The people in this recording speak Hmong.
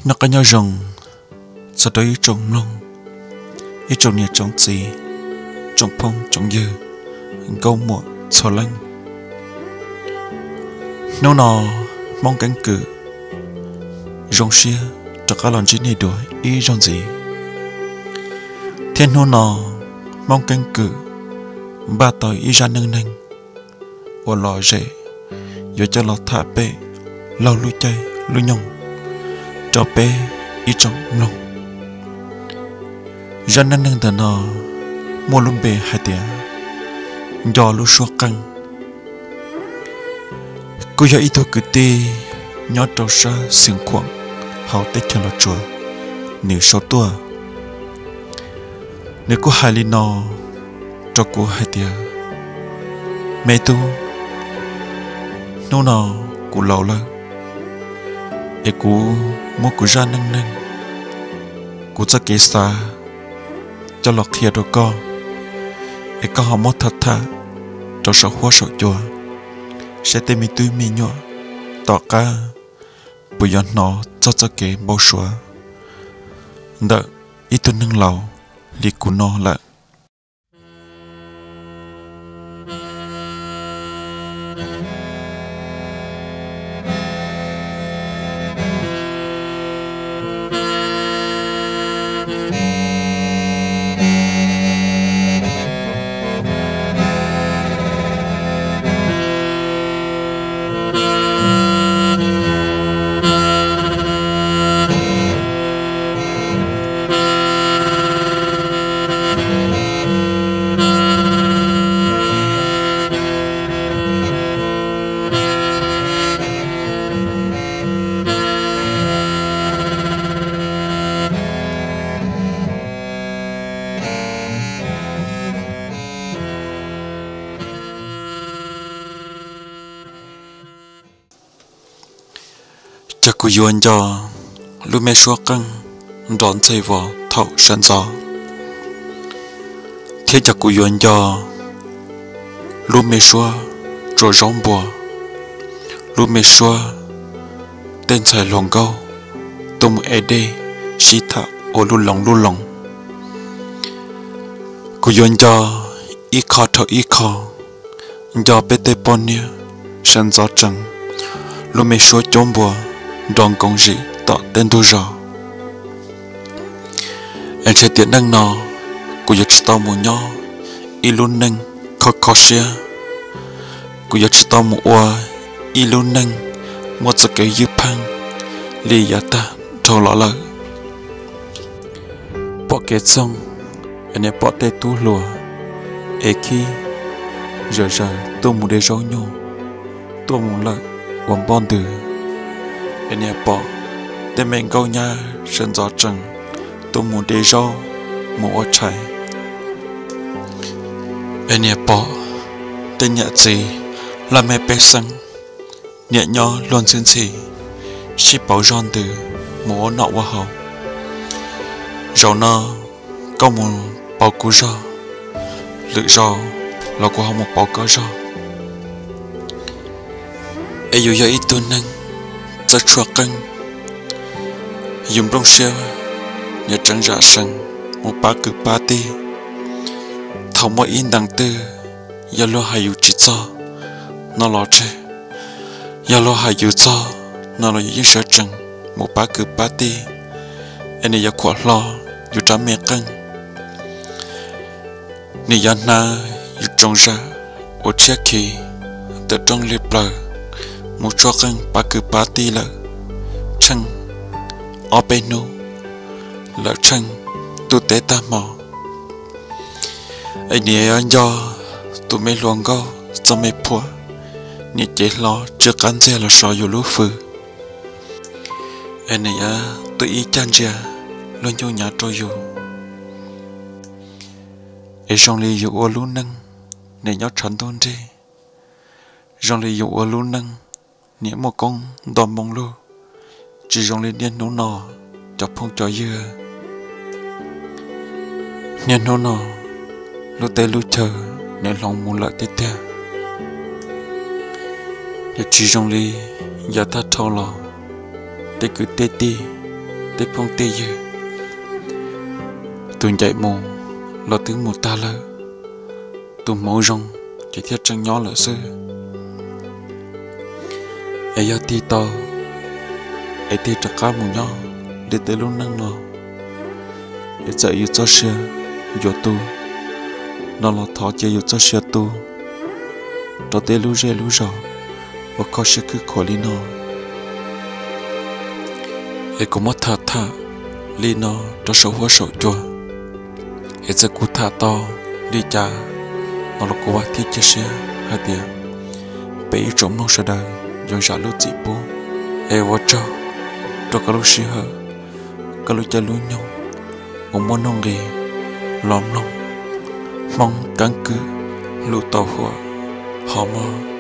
Noj qab nyob zoo txog rau ib tsoom mloog, ib tsoom niam tsoom txiv, tsoom phooj tsoom ywg, nkauj muam txhua leej. Hnub no Hmoob Keeb Kwm zoo siab rov qab los ntsib nej dua ib zaug ntxiv, thiab hnub no Hmoob Keeb Kwm npaj tau ib zaj neej neeg uas lom zem yuav coj los tham pem laug lub caij lub nyoog rau peb ib tsoom mloog. Zaj neej neeg ntawm no muaj lub npe hais tias Nco lub suab qeej. Kuj yog ib tug kwv tij nyob rau sab Xeev Khuam hauv teb chaws Los Tsuas, nws sau tuaj. Nws kuj hais li no rau kuv hais tias, me tub, hnub no kuv laus lawm, es kuv muab kuv zaj neej neeg, kuv txoj kev xav coj los qhia rau koj, es koj ho muab tham tham rau saum huab saum cua, saib tej me tub me nyuam tom qab puas yuav hnov txog txoj kev npau suav ntawm ib tug neeg laus li kuv no lawm. Cov kuv yuav nco lub me suab qeej nrov ntxhais vos thaum sawv ntxov, thiab cov kuv yuav nco lub me suab tsuas zaub npua, lub me suab tej ntxhais hluas nkauj tuaj mus ev dej sib tham ua lub loos lub loos. Kuv yuav nco ib qho dhau ib qho, nco peb tej poj niam sawv ntxov tsees, lub me suab cuab npua nrov nkoos zim tom tej ntug zos. Es ntshe tiam neej no kuv yuav tsis tau mus nyob ib lub neej kho kho siab, kuv yuav tsis tau mus ua ib lub neej muaj txoj kev ywj pheej li yav tag dhau los lawm. Pom kev txoog, es niaj pom tej tub hluas es khib zawm zaws tuaj mus de zaub nyuj, tuaj mus lawm ua npoj ntws, es niaj pom tej me nkauj nyab sawv ntxov tsees tuaj mus de zaub mus ua tshais, es niaj pom tej niam txiv laj mej pej xeem niaj nyob luag ntxhi ntxhi sib pauv zog ntws mus ua noj ua haus. Zaum no koj mus pauv kuv zog, lwm zaus los kuv ho mus pauv koj zog. Es yus yog ib tug neeg txawj tshuab qeej, yus nplooj siab yuav tseev zam sees mus pab kwv pab tij. Thaum muaj ib ntees twg yog luag hais yus tsis txog no los tseg, yog luag hais yus txog no los yus yeej sawv tsees mus pab kwv pab tij, es nws yuav khuam hlo yus rab me qeej. Nws yuav hnav yus tsoos zam uas tshiab khiv tawm rooj li plaws mus tshuab qeej pab kwv pab tij lawm tsheej ob peb hnub, lawm tsheej ntuj teb tag hmo. Es nws yuav nco tus me hluas nkauj txoj me phuam, nws cev hlo tsw qab ntxiag los so yus lub fwj, es nws yuav tuaj ib cag ntsia luag nyuj nyav rau yus. Es zoo li yus ua lub neej nws nyob tshav ntuj nrig, zoo li yus ua lub neej nws muaj koob nto moo lug, tsis zoo li niaj hnub no cov phooj cov ywg. Niaj hnub no lub teb lub chaw nws hloov mus lawm tiag tiag, nws tsis zoo li yav tag dhau los tej kwv tej tij Tej phooj tej ywg, tus ncaim mus los twb mus tag lawm, tus hmoov zoo ces thiaj tseem nyob lawm xwb. Es yog tig tau es tig rov qab mus nyob li tej lub neej no, es txawm yus txoj sia yuav tu no los thov cia yus txoj sia tu rau tej lub zej lub zos uas kho siab khwb khuav li no. Es kuv muab tham tham li no rau saum huab saum cua, es txawm kuv tham tau li cas no los kuv vam thiab cia siab hais tias peb ib tsoom mloog sawv daws yuav zam lub txim pub. Es ua tsaug rau koj lub sij hawm, koj lub caij lub nyoog uas muaj nuj nqis los mloog Hmoob Keeb Kwm lub tau huam hmo no.